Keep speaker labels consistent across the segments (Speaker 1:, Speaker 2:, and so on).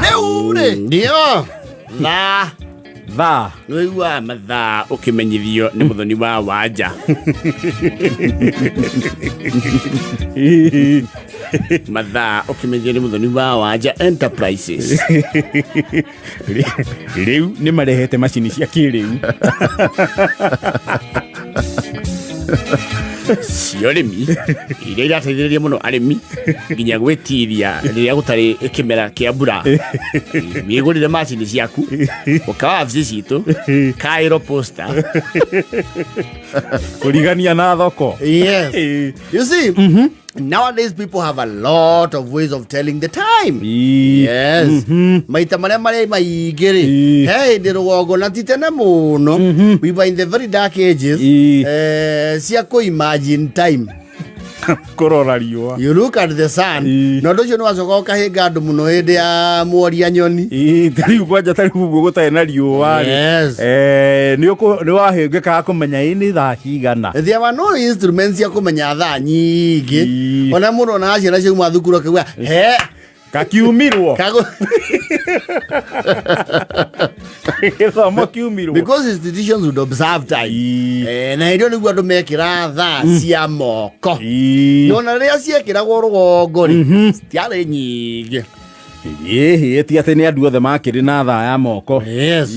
Speaker 1: Rĩu rĩ,
Speaker 2: Ndio.
Speaker 1: Thaa.
Speaker 3: Thaa.
Speaker 1: Nĩwaiguaga mathaa ũkĩmenyithio nĩ mũthoni wa wanja. Mathaa ũkĩmenyithio nĩ mũthoni wa Wanja Enterprises.
Speaker 3: Rĩu nĩ marehete macini cia kĩrĩu.
Speaker 1: Cia ũrĩmi iria irateithĩrĩria mũno arĩmi nginya gwĩtiria rĩrĩa gũtarĩ kĩmera kĩa mbura. Wĩgũrĩre macini ciaku ũka wabici citũ Cairo Posta.
Speaker 3: Kũrigania na thoko.
Speaker 2: Yes. You see, nowadays people have a lot of ways of telling the time. Yes. Maita marĩa marĩ maingĩ rĩ, he hĩndĩ rũgongo na ti tene mũno, we were in the very dark ages, cia kũ imagine time.
Speaker 3: Kũrora riũa.
Speaker 2: You look at the sun. Na ũndũ ũcio nĩ wacoka ũkahĩnga andũ mũno hĩndĩ ya mworia nyoni.
Speaker 3: Ĩĩ, ta rĩu kwanja ta rĩu ũguo gũtarĩ na riũa rĩ. Nĩ wahĩngĩkaga kũmenya ĩ nĩ thaa cigana.
Speaker 2: There were no instruments cia kũmenya thaa nyingĩ. Ona mũndũ onaga ciana ciauma thukuru akauga he
Speaker 3: Kakiumirwo.
Speaker 2: Kago.
Speaker 3: Gĩthomo kiumirwo.
Speaker 2: Because institutions would observe time. Na hĩndĩ ĩyo nĩguo andũ mekĩra thaa cia moko. Na ona rĩrĩa ciekĩragwo rũgongo rĩ, citiarĩ nyingĩ.
Speaker 3: Ĩhĩ, ti atĩ nĩ andũ othe makĩrĩ na thaa ya moko.
Speaker 2: Yes.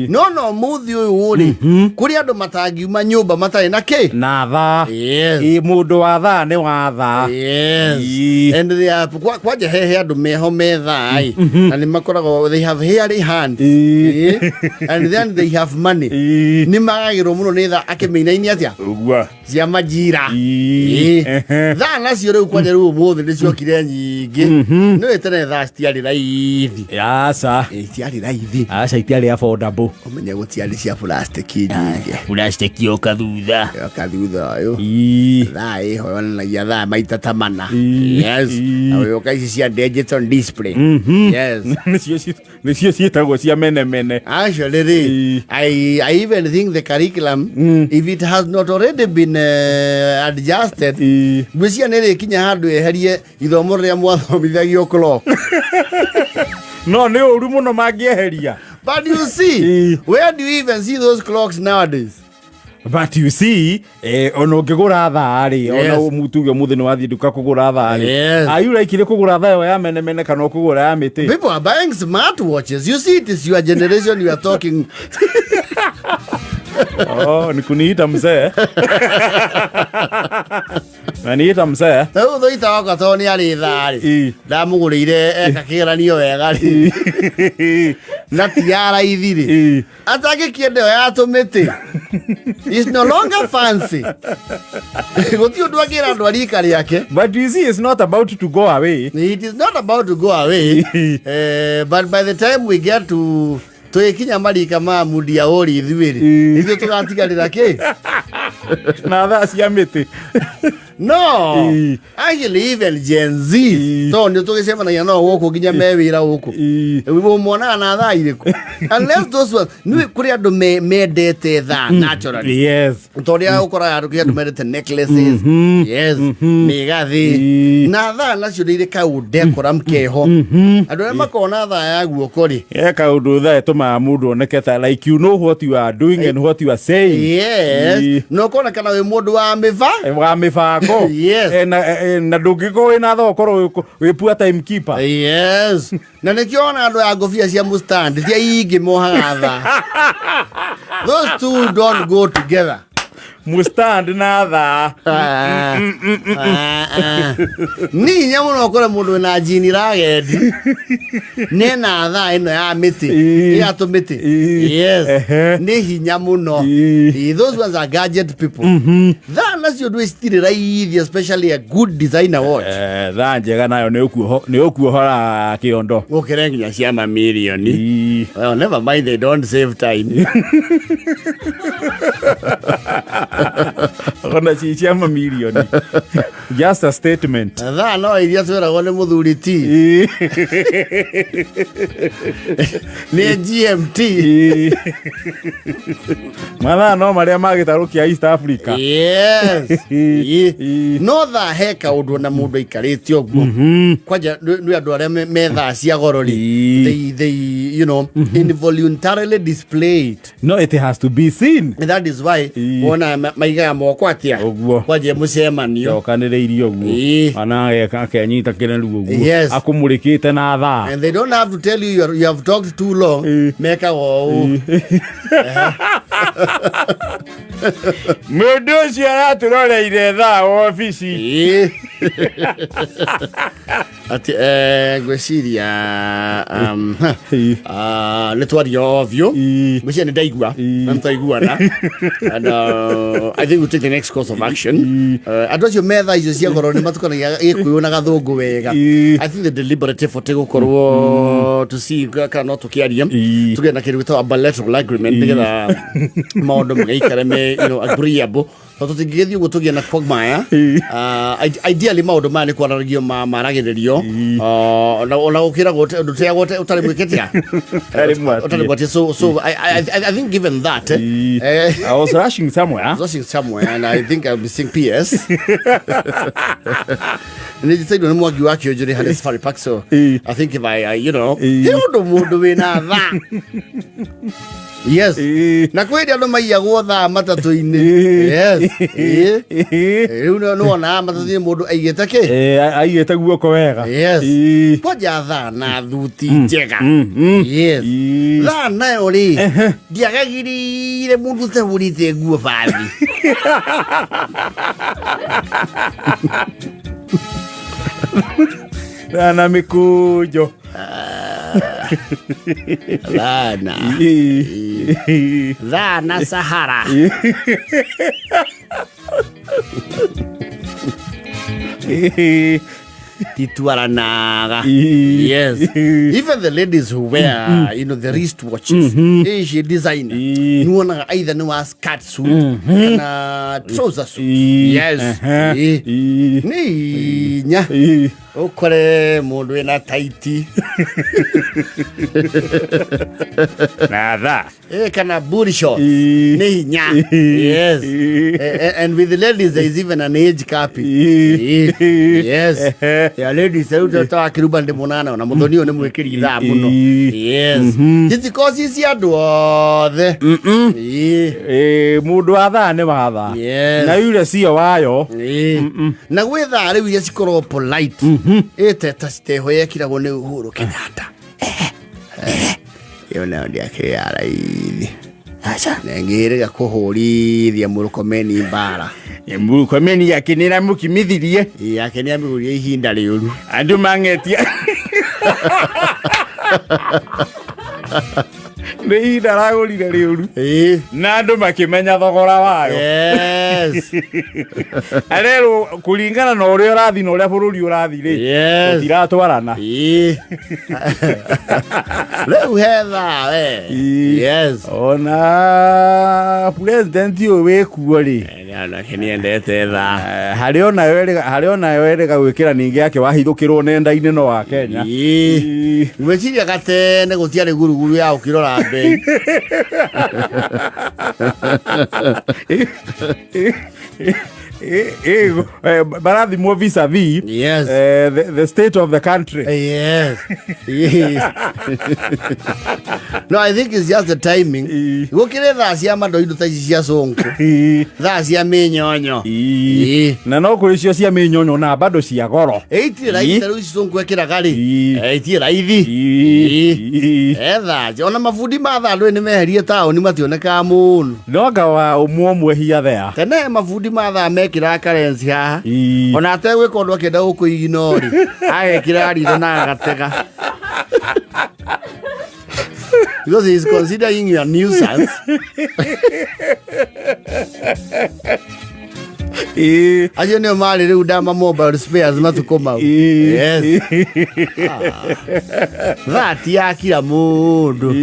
Speaker 2: No no mũthĩ ũyũ rĩ, kũrĩ andũ matangiuma nyũmba matarĩ na kĩ?
Speaker 3: Na thaa.
Speaker 2: Yes.
Speaker 3: Ĩ, mũndũ wa thaa nĩ wa thaa.
Speaker 2: Yes. And they are, kwanja hehe andũ meho me thaa ĩ, na nĩ makoragwo they have hairy hands. Ĩ. And then they have money. Nĩ magagĩrwo mũno nĩ thaa akĩmĩinaini atĩa?
Speaker 3: Ũguo.
Speaker 2: Cia majira. Ĩ. Thaa nacio rĩu kwanja rĩu ũmũthĩ nĩ ciokire nyingĩ. Nĩ wĩ tene thaa citiarĩ raithi.
Speaker 3: Aca.
Speaker 2: Itiarĩ raithi.
Speaker 3: Aca itiarĩ affordable.
Speaker 2: Ũmenye gũtiarĩ cia plastic nyingĩ.
Speaker 1: Plastic yoka thutha.
Speaker 2: Yoka thutha ũyũ. Thaa ĩho yonanagia thaa maita ta mana. Yes. Na ũgĩũka ici cia digital display. Yes.
Speaker 3: Nĩcio ciĩtagwo cia menemene.
Speaker 2: Actually, rĩ, I even think the curriculum, if it has not already been adjusted, ngwĩciria nĩ rĩkinya handũ eherie ithomo rĩrĩa mwathomithagio clock.
Speaker 3: No nĩ ũru mũno mangĩeheria.
Speaker 2: But you see, where do you even see those clocks nowadays?
Speaker 3: But you see, ona ũngĩgũra thaa rĩ, ona tuge ũmũthĩ nĩ wathiĩ nduka kũgũra thaa rĩ, are you likely kũgũra thaa ĩyo ya menemene kana ũkũgũra ya mĩtĩ?
Speaker 2: People are buying smartwatches. You see, it is your generation you are talking.
Speaker 3: Oh, ni kuniita mzee. Naniita mzee.
Speaker 2: Rĩu thũita wakwa tondũ nĩ arĩ thaa rĩ, ndamũgũrĩire eka kĩgeranio wega rĩ, na ti ya raithi rĩ, atangĩkĩenda ĩyo ya tũmĩtĩ. It's no longer fancy. Gũtirĩ ũndũ angĩra andũ a rika rĩake.
Speaker 3: But you see, it's not about to go away.
Speaker 2: It is not about to go away. But by the time we get to tũgĩkinya marika ma mundia ũri ithuĩ rĩ, ithuĩ tũgatigarĩra kĩ?
Speaker 3: Na thaa cia mĩtĩ.
Speaker 2: No, actually even Gen Z tondũ nĩ tũgĩcemanagia nao gũkũ nginya me wĩra gũkũ, ũmonaga na thaa irĩkũ? Unless those ones, nĩ kũrĩ andũ mendete thaa naturally. Tondũ rĩrĩa ũkoraga andũ kũrĩ andũ mendete necklaces, yes, mĩgathĩ na thaa nacio nĩ irĩ kaũndekoram keho. Andũ arĩa makoragwo na thaa ya guoko rĩ,
Speaker 3: He kaũndũ thaa ĩtũmaga mũndũ oneke ta like you know what you are doing and what you are saying.
Speaker 2: Yes. Na ũkonekana wĩ mũndũ wa mĩba
Speaker 3: wa mĩbango.
Speaker 2: Yes.
Speaker 3: Na ndũngĩkorwo wĩna thaa ũkorwo wĩ poor timekeeper.
Speaker 2: Yes. Na nĩkĩo ona andũ a ngobia cia mũstand ti aingĩ mohaga thaa. Those two don't go together.
Speaker 3: Mũstand na thaa.
Speaker 2: Nĩ hinya mũno ũkore mũndũ wĩna njini ragendi nena thaa ĩno ya mĩtĩ, ya tũmĩtĩ. Yes. Nĩ hinya mũno. Those ones are gadget people. Thaa nacio ndwĩ citirĩ raithi, especially a good designer watch.
Speaker 3: Thaa njega nayo nĩ ũkuohora kĩondo.
Speaker 1: Gũkĩre nginya cia mamirioni. Well, never mind, they don't save time.
Speaker 3: Ona ci cia mamirioni. Just a statement.
Speaker 2: Thaa no iria twĩragwo nĩ mũthuri ti nĩ GMT.
Speaker 3: Mathaa no marĩa ma gĩtarũ kĩa East Africa.
Speaker 2: Yes. Ĩ. No thaa he kaũndũ ona mũndũ aikarĩte ũguo kwanja nĩ andũ arĩa me thaa cia goro rĩ, they involuntarily display it.
Speaker 3: No, it has to be seen.
Speaker 2: And that is why wona maigaga moko atia.
Speaker 3: Ũguo.
Speaker 2: Kwanjia mũcemanio.
Speaker 3: Cokanĩrĩirie ũguo. Ana ageka akenyita kĩreru ũguo. Akũmũrĩkĩte na thaa.
Speaker 2: And they don't have to tell you you have talked too long. Mekaga ũũ.
Speaker 3: Mũndũ ũcio aratũroreire thaa wabici.
Speaker 2: Atĩ ngwĩciria nĩ twaria o biũ. Ngwĩciria nĩ ndaigua na nĩ twaiguana, and I think we take the next course of action. Andũ acio metha icio cia goro nĩ matukanagia gĩkũyũ na gathũngũ wega. I think the deliberate effort ĩgũkorwo to see kana no tũkĩaria tũgĩe na kĩndũ gĩtagwo a bilateral agreement nĩgetha maũndũ magaikare me agreeable, tondũ tũtingĩgĩthiĩ ũguo tũgĩe na quagmire. Ideally maũndũ maya nĩ kwaragio maragĩrĩrio. Ona gũkĩragwo ũndũ ũteagwo ũtarĩ mwĩkĩtia.
Speaker 3: Ũtarĩ mwatie.
Speaker 2: Ũtarĩ mwatie. So I think given that
Speaker 3: I was rushing somewhere.
Speaker 2: I was rushing somewhere and I think I'll be seeing PS. Nĩ njĩtĩirwo nĩ Mwangi wa Kĩũnjũrĩ harĩ Safari Park, so I think if I he ũndũ mũndũ wĩna thaa, yes. Na kwĩ hĩndĩ andũ maiyagwo thaa matatũ-inĩ. Yes. Rĩu nĩ wonaga matatũ-inĩ mũndũ aigĩte kĩ?
Speaker 3: Aigĩte guoko wega.
Speaker 2: Yes. Kwanja thaa na thuti njega. Yes. Thaa nayo rĩ, ndiagagĩrĩire mũndũ ũtehũrĩte nguo bathi.
Speaker 3: Thaa na mĩkũnjo.
Speaker 1: Thana. Thana Sahara. Titwaranaga.
Speaker 2: Yes. Even the ladies who wear, the wristwatches, ici designer, nĩwonaga either nĩ wa skirt suit kana trouser suit. Yes. Nĩ inya ũkore mũndũ wĩna taiti
Speaker 3: na thaa.
Speaker 2: Kana booty shorts. Nĩ hinya. Yes. And with the ladies there is even an age cap. Yes. Ya ladies rĩu ta wakĩruba ndĩ mũnana na mũthoni ũyũ nĩ mwĩkĩri thaa mũno. Yes. Citikorwo ci cia andũ othe.
Speaker 3: Mũndũ wa thaa nĩ wa thaa.
Speaker 2: Yes.
Speaker 3: Na yule sio wayo.
Speaker 2: Na gwĩ thaa rĩu iria cikoragwo polite. Ĩte ta citeho yekĩragwo nĩ Uhuru Kenyatta. Ĩyo nayo ndĩakĩrĩ ya raithi.
Speaker 1: Aca.
Speaker 2: Na ngĩrĩga kũhũrithia Mũrũkomeni mbara.
Speaker 1: Mũrũkomeni akinĩra mũkimithirie.
Speaker 2: Yake nĩ amĩgũrire ihinda rĩũru.
Speaker 1: Andũ mang'etia.
Speaker 3: Nĩ ihinda aragũrire rĩũru. Na andũ makĩmenya thogora wayo.
Speaker 2: Yes.
Speaker 3: Arerwo kũringana na ũrĩa ũrathiĩ na ũrĩa bũrũri ũrathiĩ rĩ.
Speaker 2: Yes.
Speaker 3: Tũtiratwarana.
Speaker 2: Rĩu he thaa we. Yes.
Speaker 3: Ona president ũyũ wĩkuo rĩ.
Speaker 1: Nake nĩendete thaa.
Speaker 3: Harĩ onayo ĩrĩga, harĩ onayo ĩrĩga gwĩkĩra ningĩ yake wahithũkĩrwo nenda-inĩ no wa Kenya.
Speaker 2: Ngwĩciria gatene gũtiarĩ guruguru ya ũkĩrora mbei.
Speaker 3: Barathimwo vis-a-vis,
Speaker 2: Yes.
Speaker 3: the state of the country.
Speaker 2: Yes. No, I think it's just the timing. Gũkĩrĩ thaa cia mandoindo ta ici cia cũngũ. Thaa cia mĩnyonyo.
Speaker 3: Na no kũrĩ cio cia mĩnyonyo na bado cia goro.
Speaker 2: Itirĩ raithi ta rĩu ici cũngũ ekĩraga rĩ. Itirĩ raithi. Etha ona mabundi ma thaa ndũĩ nĩ meherie taũni mationekaga mũno.
Speaker 3: No anga wa ũmwe ũmwe here there.
Speaker 2: Tene mabundi ma thaa mekĩraga karenci haha. Ona ategwĩka ũndũ akĩenda gũkũigino rĩ, agekĩra ritho na agatega. Because he is considering you a nuisance. Acio nĩo marĩ rĩu ndama mobile spares matukũ mau. Yes. Thaa ti ya kila mũndũ.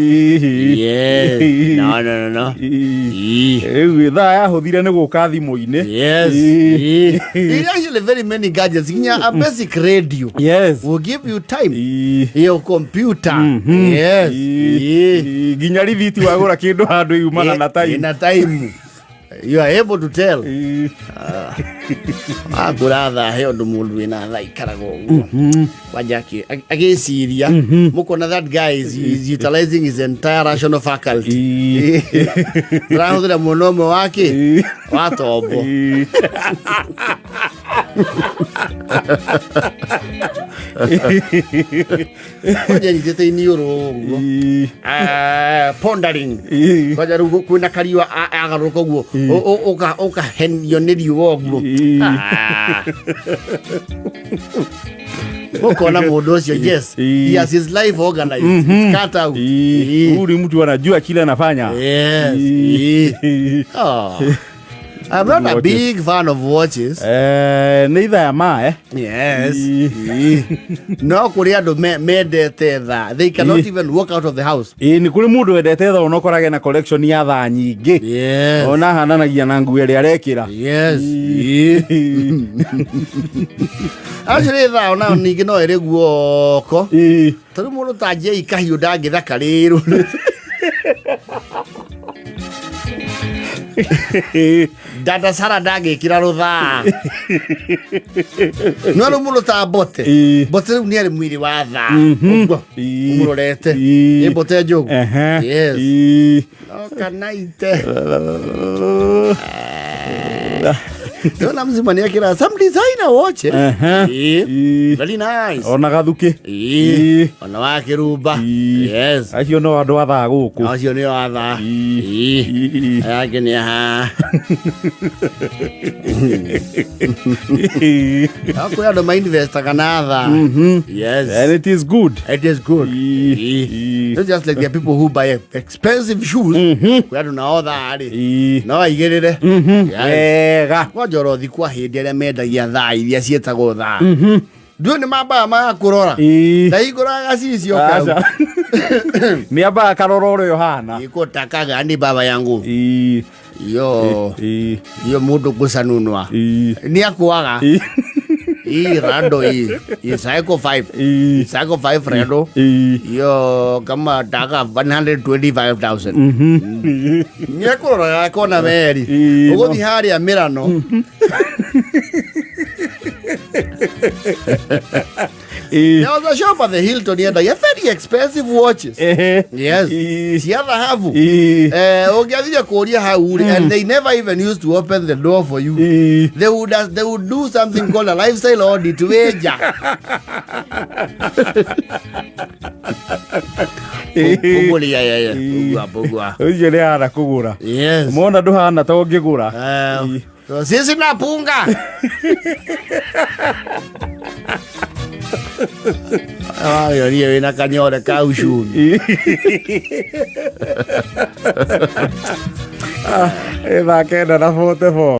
Speaker 2: Yes. No, no, no, no. Ii.
Speaker 3: Rĩu thaa yahũthire nĩ gũka thimũ-inĩ.
Speaker 2: Yes.
Speaker 3: Ii.
Speaker 2: There are actually very many gadgets. Nginya a basic radio
Speaker 3: Yes.
Speaker 2: will give you time.
Speaker 3: Ii.
Speaker 2: Your computer. Yes.
Speaker 3: Ii.
Speaker 2: Ii.
Speaker 3: Ii. Nginya rithiti wagũra kĩndũ handũ yumana na time.
Speaker 2: Ina time. You are able to tell.
Speaker 3: Ii.
Speaker 2: Agũra thaa he ũndũ mũndũ wĩna thaa ikaraga ũguo kwanja agĩciria mũkona that guy is utilizing his entire rational faculty.
Speaker 3: Ii.
Speaker 2: Ndĩrahũthĩra mwena ũmwe wake
Speaker 3: Ii.
Speaker 2: wa tombo.
Speaker 3: Ii.
Speaker 2: Kwanja nyitĩte iniũrũ ũguo.
Speaker 3: Ii.
Speaker 2: Pondering.
Speaker 3: Ii.
Speaker 2: Kwanja rĩu kwĩna kariũa agarũrũka ũguo ũkahenio nĩ riũa ũguo.
Speaker 3: Ii.
Speaker 2: Ah. Ũkona mũndũ ũcio, yes,
Speaker 3: Ii.
Speaker 2: he has his life organized. It's cut out.
Speaker 3: Ii.
Speaker 2: Ii.
Speaker 3: Huyu ni mtu anajua kile anafanya.
Speaker 2: Yes.
Speaker 3: Ii.
Speaker 2: Ii. Oh. I'm not a
Speaker 3: Watches.
Speaker 2: big fan of watches.
Speaker 3: Nĩ ithaa ya ma eh?
Speaker 2: Yes.
Speaker 3: Ii.
Speaker 2: Ii. No kũrĩ andũ mendete thaa. They cannot
Speaker 3: Ii.
Speaker 2: even walk out of the house.
Speaker 3: Ĩĩ nĩ kũrĩ mũndũ wendete thaa ona ũkorage na collection ya thaa nyingĩ.
Speaker 2: Yes.
Speaker 3: Ona ahananagia na nguo ĩrĩa arekĩra.
Speaker 2: Yes. Ii. Actually thaa ona ningĩ no ĩrĩ guoko.
Speaker 3: Ii.
Speaker 2: Tondũ mũndũ ta Jay Kahiũ ndangĩthakarĩrwo. Dada Sara ndangĩkĩra rũthaa. No rĩu mũndũ ta Mbote.
Speaker 3: Ii.
Speaker 2: Mbote rĩu nĩ arĩ mwĩrĩ wa thaa. Ũguo.
Speaker 3: Ii.
Speaker 2: Ũmũrorete.
Speaker 3: Ii.
Speaker 2: Nĩ Mbote Njogu.
Speaker 3: Ehe.
Speaker 2: Yes.
Speaker 3: Ii.
Speaker 2: No kanaite. Ndona mzima nĩ akĩra some designer watches.
Speaker 3: Ehe.
Speaker 2: Ii.
Speaker 3: Ii.
Speaker 2: Very nice.
Speaker 3: Ona gathuki.
Speaker 2: Ii.
Speaker 3: Ii.
Speaker 2: Ona wa kĩrumba.
Speaker 3: Ii.
Speaker 2: Yes.
Speaker 3: Acio no andũ a thaa gũkũ.
Speaker 2: Acio nĩo a thaa.
Speaker 3: Ii.
Speaker 2: Ii.
Speaker 3: Ii.
Speaker 2: Aya angĩ nĩ aha.
Speaker 3: Ii.
Speaker 2: No kwĩ andũ mainvestaga na thaa. Yes.
Speaker 3: And it is good.
Speaker 2: It is good.
Speaker 3: Ii.
Speaker 2: Ii.
Speaker 3: Ii.
Speaker 2: It's just like the people who buy expensive shoes. Kwĩ andũ nao thaa rĩ.
Speaker 3: Ii.
Speaker 2: No aigĩrĩre. Yes.
Speaker 3: Wega.
Speaker 2: Kwa njorothi kwa hĩndĩ arĩa mendagia thaa iria ciĩtagwo thaa. Nduĩ nĩ mambaga magakũrora.
Speaker 3: Ii.
Speaker 2: Ndahingũraga gacicio kau.
Speaker 3: Aca. Nĩ ambaga akarora ũrĩa ũhana.
Speaker 2: Ikutakaga ni baba yangu.
Speaker 3: Ii.
Speaker 2: Iyo
Speaker 3: Ii.
Speaker 2: iyo mundu kusanunwa.
Speaker 3: Ii.
Speaker 2: Ni akuaga.
Speaker 3: Ii.
Speaker 2: Hii rado hii. Hii Psycho 5.
Speaker 3: Ii.
Speaker 2: Psycho 5 rado.
Speaker 3: Ii.
Speaker 2: Iyo kama taka 125,000. Nĩ ekũrora akona meri.
Speaker 3: Ii, no.
Speaker 2: Ũgũthiĩ harĩa Mĩrano.
Speaker 3: Ii.
Speaker 2: There was a shop at the Hilton yendagia very expensive watches.
Speaker 3: Ehe.
Speaker 2: Yes.
Speaker 3: Ii.
Speaker 2: Cia thahabu.
Speaker 3: Ii.
Speaker 2: Ũngĩathire kũria hau rĩ, and they never even used to open the door for you.
Speaker 3: Ii.
Speaker 2: They would do something called a lifestyle audit wĩnja. Kũgũria yeye. Bugua bugua.
Speaker 3: Ũcio nĩ ahana kũgũra.
Speaker 2: Yes.
Speaker 3: Mona ndũhana ta ũngĩgũra.
Speaker 2: So sisi napunga. Wagĩonie wĩna kanyore ka ucumi.
Speaker 3: Ĩ thaa 9:44.